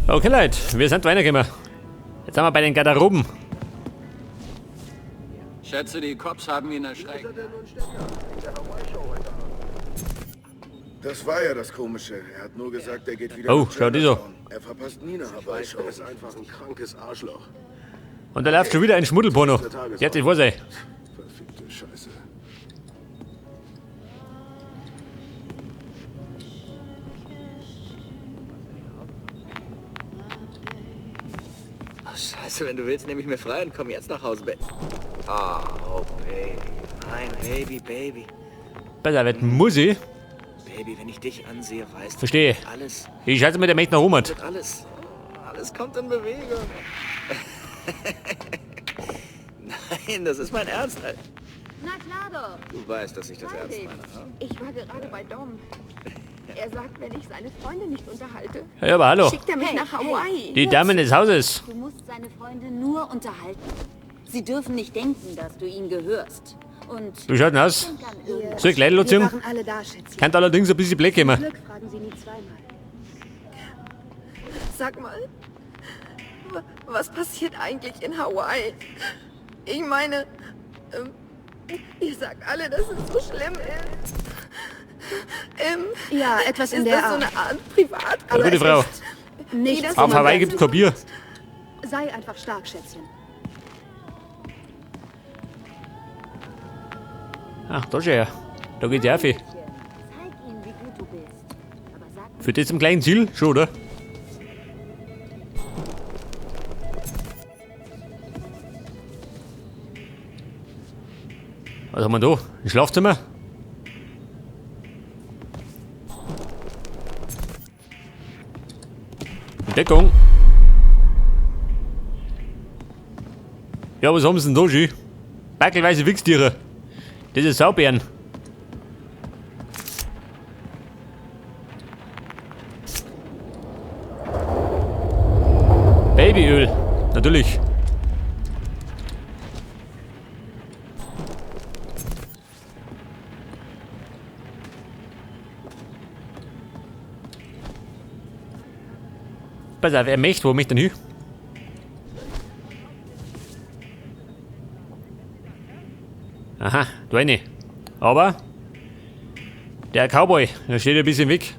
Okay, Leute, wir sind weitergekommen. Jetzt sind wir bei den Garderoben. Schätze, die Cops haben ihn erschreckt. Das war ja das Komische. Er hat nur gesagt, er geht wieder Oh, nach schau die so. Chinatown. Er verpasst nie eine Hawaii-Show. Er ist einfach ein krankes Arschloch. Und da läuft schon wieder ein Schmuddelporno. Jetzt nicht wahr sein. Verfickte Scheiße. Ach, scheiße, wenn du willst, nehme ich mir frei und komm jetzt nach Hause. Ah, oh, Baby. Nein, Baby, Baby. Besser wird muss ich. Baby, wenn ich dich ansehe, weißt du, Verstehe. alles, Ich schätze mit der Mächt nach oben hat. wird alles, alles kommt in Bewegung. Nein, das ist mein Ernst. Na klar doch. Du weißt, dass ich das ernst Hi. meine, hm? Ich war gerade bei Dom. Er sagt, wenn ich seine Freunde nicht unterhalte, Ja, aber hallo. schickt er mich Hey, nach Hawaii. Die Damen des Hauses. Du musst seine Freunde nur unterhalten. Sie dürfen nicht denken, dass du ihnen gehörst. Und Wie schaut denn aus? denk an irgendwas. Soll ich Kleider Wir anziehen? waren alle da, Schätzchen. Kann allerdings ein bisschen Blick kommen. Glück fragen sie nie zweimal. Sag mal, was passiert eigentlich in Hawaii? Ich meine, ihr sagt alle, dass es so schlimm ist. Ja, etwas in Ist der das so Art. eine Art Privat? Ja, gute Frau. es ist Nichts, das wo Auf man Hawaii ganz gibt's kein Bier. Sei einfach stark, Schätzchen. Ach, da schau her. Da geht's ja auf. Zeig ihnen, wie gut du bist. Aber sag Führt das zum gleichen Ziel? Schon, oder? Was haben wir da? Ein Schlafzimmer? Deckung. Ja, was haben sie denn da schon? Backelweise Wichstiere. Das ist Saubären. Babyöl. Natürlich. Pass auf, er möchte, wo möchte denn hin? Aha, da rein. Aber der Cowboy, der steht ein bisschen weg.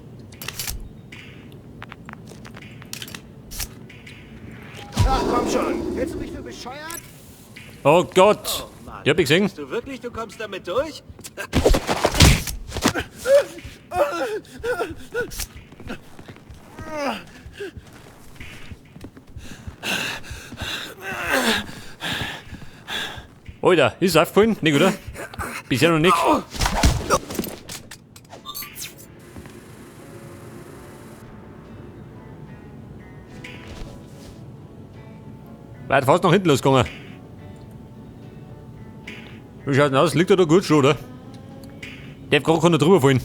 Ach, komm schon. Hältst du mich für bescheuert? Oh Gott! Die hab ich gesehen. Du wirklich, du kommst damit durch? Alter, ist es aufgefallen? Nicht, oder? Bisher noch nicht. War fast nach hinten losgegangen. Wie schaut denn aus? Liegt er da gut schon, oder? Der gerade kann da drüber fallen.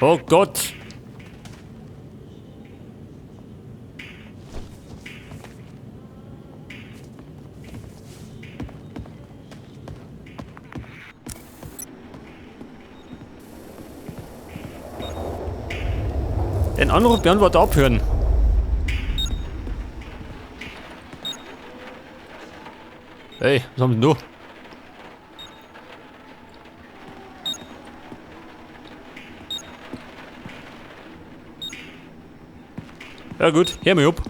Oh Gott! Den Anrufbeantworter abhören. Hey, was haben denn du? Ja gut, hör mich ab.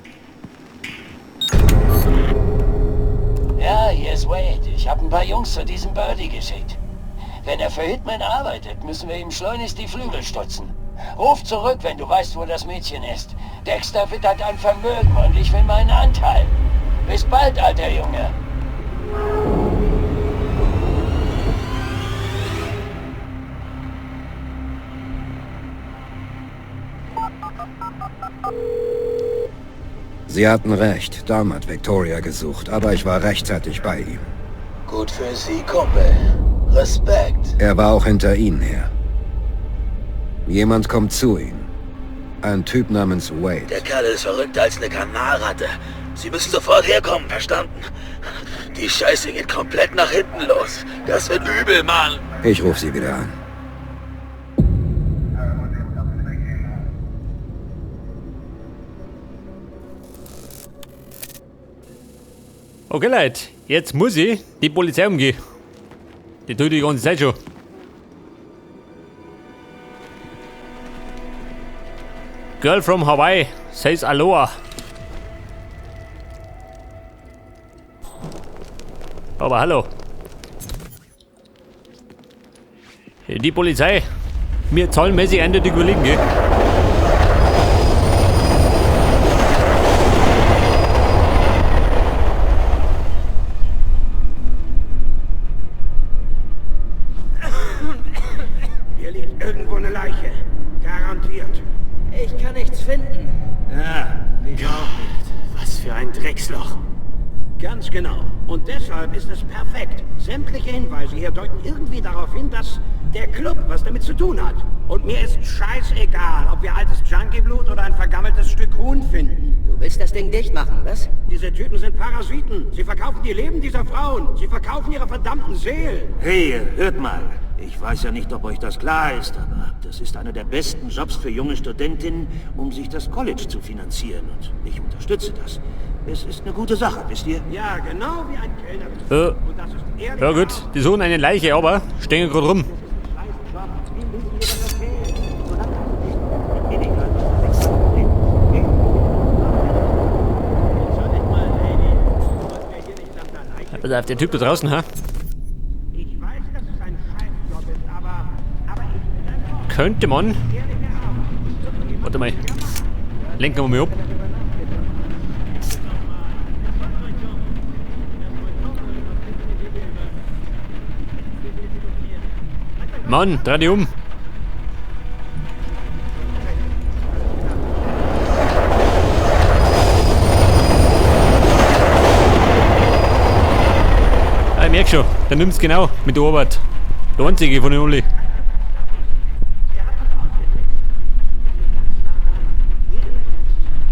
Ja, hier ist Wade. Ich habe ein paar Jungs zu diesem Birdie geschickt. Wenn er für Hitman arbeitet, müssen wir ihm schleunigst die Flügel stutzen. Ruf zurück, wenn du weißt, wo das Mädchen ist. Dexter wittert ein Vermögen und ich will meinen Anteil. Bis bald, alter Junge. Sie hatten recht. Dom hat Victoria gesucht, aber ich war rechtzeitig bei ihm. Gut für Sie, Kumpel. Respekt. Er war auch hinter Ihnen her. Jemand kommt zu Ihnen. Ein Typ namens Wade. Der Kerl ist verrückter als eine Kanalratte. Sie müssen sofort herkommen, verstanden? Die Scheiße geht komplett nach hinten los. Das wird übel, Mann. Ich rufe Sie wieder an. Okay, Leute, jetzt muss ich die Polizei umgehen. Die tut die ganze Zeit schon. Girl from Hawaii says Aloha. Aber hallo. Die Polizei. Mir zahlenmäßig eindeutig überlegen, gell? Hier liegt irgendwo eine Leiche. Garantiert. Ich kann nichts finden. Ja, ich auch nicht. Was für ein Drecksloch. Ganz genau. Und deshalb ist es perfekt. Sämtliche Hinweise hier deuten irgendwie darauf hin, dass der Club was damit zu tun hat. Und mir ist scheißegal, ob wir altes Junkie-Blut oder ein vergammeltes Stück Huhn finden. Du willst das Ding dicht machen, was? Diese Typen sind Parasiten. Sie verkaufen die Leben dieser Frauen. Sie verkaufen ihre verdammten Seelen. Hey, hört mal. Ich weiß ja nicht, ob euch das klar ist, aber das ist einer der besten Jobs für junge Studentinnen, um sich das College zu finanzieren. Und ich unterstütze das. Es ist eine gute Sache, wisst ihr? Ja, genau wie ein Kellner. Und das ist ehrlich. Ja gut, die suchen eine Leiche, aber stehen gerade rum. Pass auf, der Typ da draußen, ha? Ich weiß, dass es ein Scheißjob ist, aber ich bin ein Boss. Könnte man. Warte mal. Lenken wir mal ab. Mann, dreh dich um. Ah, ich merk schon, der nimmt's genau mit der Arbeit. Der einzige von den Uli.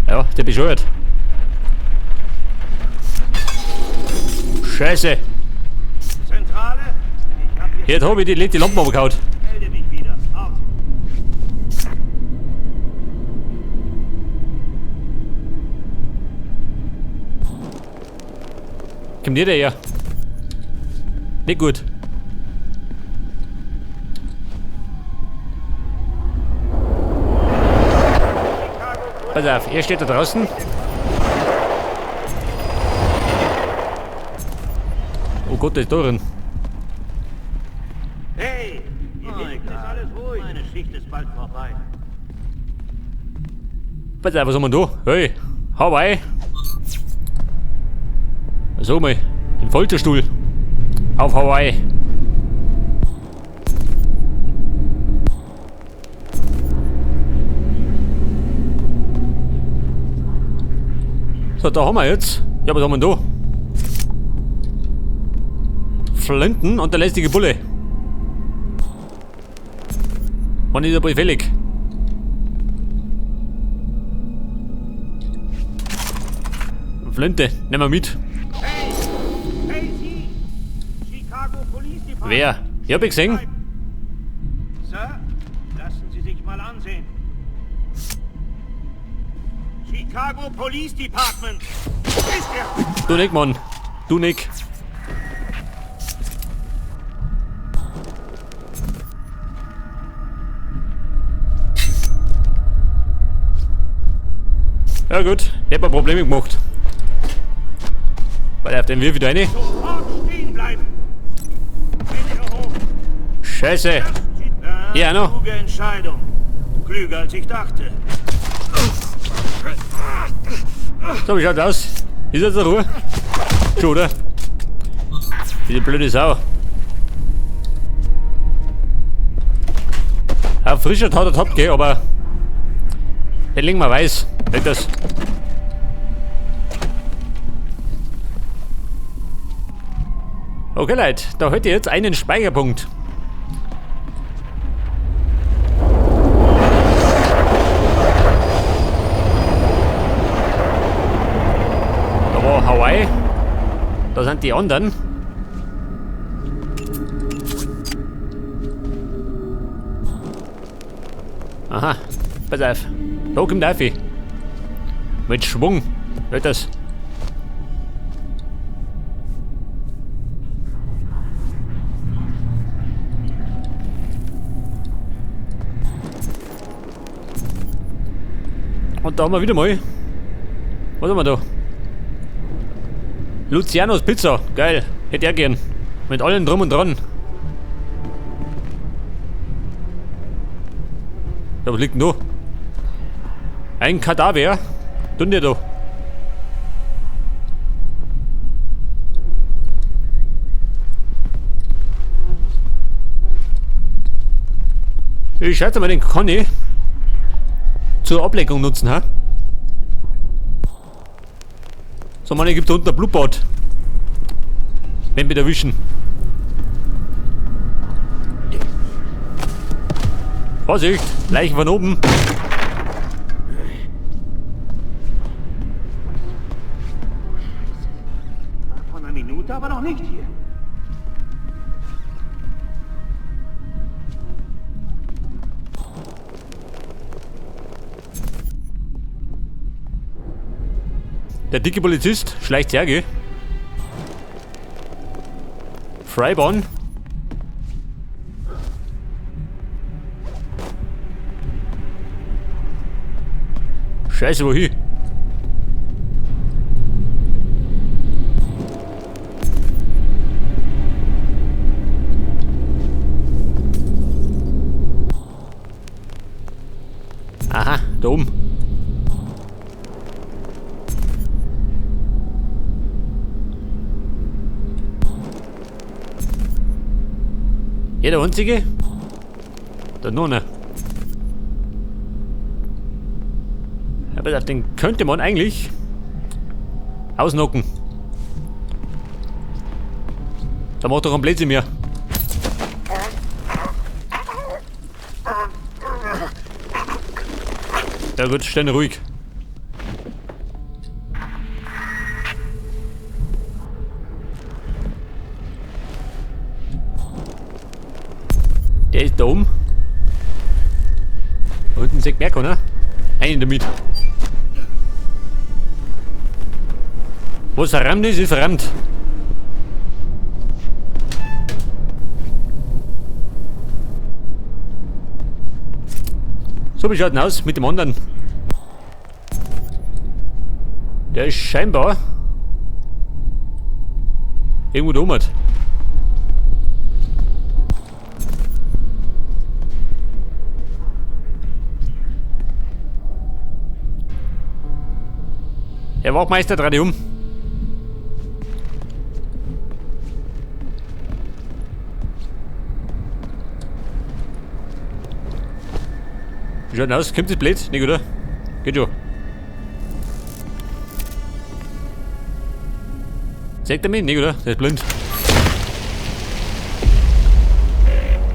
Ja, der bescheuert. Scheiße. Zentrale? Ich hab hier... Jetzt hab ich die Lampen abgehauen. Melde mich wieder. Aus. Kommt ihr her? Nicht gut. Pass auf, er steht da draußen. Oh Gott, der ist da drin. Hey, hier hinten ist alles ruhig. Meine Schicht ist bald vorbei. Pass auf, was haben wir da? Hey, Hawaii. So mal, den Folterstuhl. Auf Hawaii. So, da haben wir jetzt. Ja, was haben wir denn da? Flinten und der lästige Bulle. Wann ist der Bulle fällig? Flinte, nehmen wir mit. Hey, hey Sie! Chicago Police Department. Wer? Ich hab ich gesehen. Sir, lassen Sie sich mal ansehen. Chicago Police Department. Ist er? Du Nick, Mann. Du Nick. Ja gut, ich hab ein Probleme gemacht. Weil auf den wirf ich da rein. Sofort stehen bleiben. Hände hoch. Scheiße. Ja, noch. Kluge Entscheidung. Klüger als ich dachte. So, wie schaut's aus? Ist jetzt Ruhe? Schon, oder? Diese blöde Sau. Ja, frischer Tat hat top, gell, aber den legen wir weiß. Nicht das. Okay, Leute, da hätte ich jetzt einen Speicherpunkt. Da war Hawaii. Da sind die anderen. Aha, pass auf. Da kommt der Affe. Mit Schwung. Hört das? Und da haben wir wieder mal. Was haben wir da? Lucianos Pizza. Geil. Hätte er gern. Mit allem drum und dran. Da, was liegt denn da? Ein Kadaver. Tun der da. Ich schätze mal, den kann ich zur Ablenkung nutzen, ha? So, Mann, ich gibt da unten ein Blutbad. Wenn wir erwischen. Vorsicht! Leichen von oben! War vor einer Minute aber noch nicht hier. Der dicke Polizist schleicht her, gell? Freibahn. Scheiße, wohin? Aha, da oben. Ja, der einzige? Da noch einer. Ja, pass auf, den könnte man eigentlich ausnocken. Da macht doch ein Blödsinn mehr. Ja gut, steh ruhig. Der ist da oben. Da unten sieht mehr keiner. Einen damit. Was verrammt ist, ist verrammt. So, wie schaut denn aus mit dem anderen? Der ist scheinbar irgendwo da oben. Der Wachmeister dreht um. Wie schaut denn aus? Kommt das blöd? Nicht, oder? Geht schon. Zeigt er mich? Nicht, oder? Der ist blind.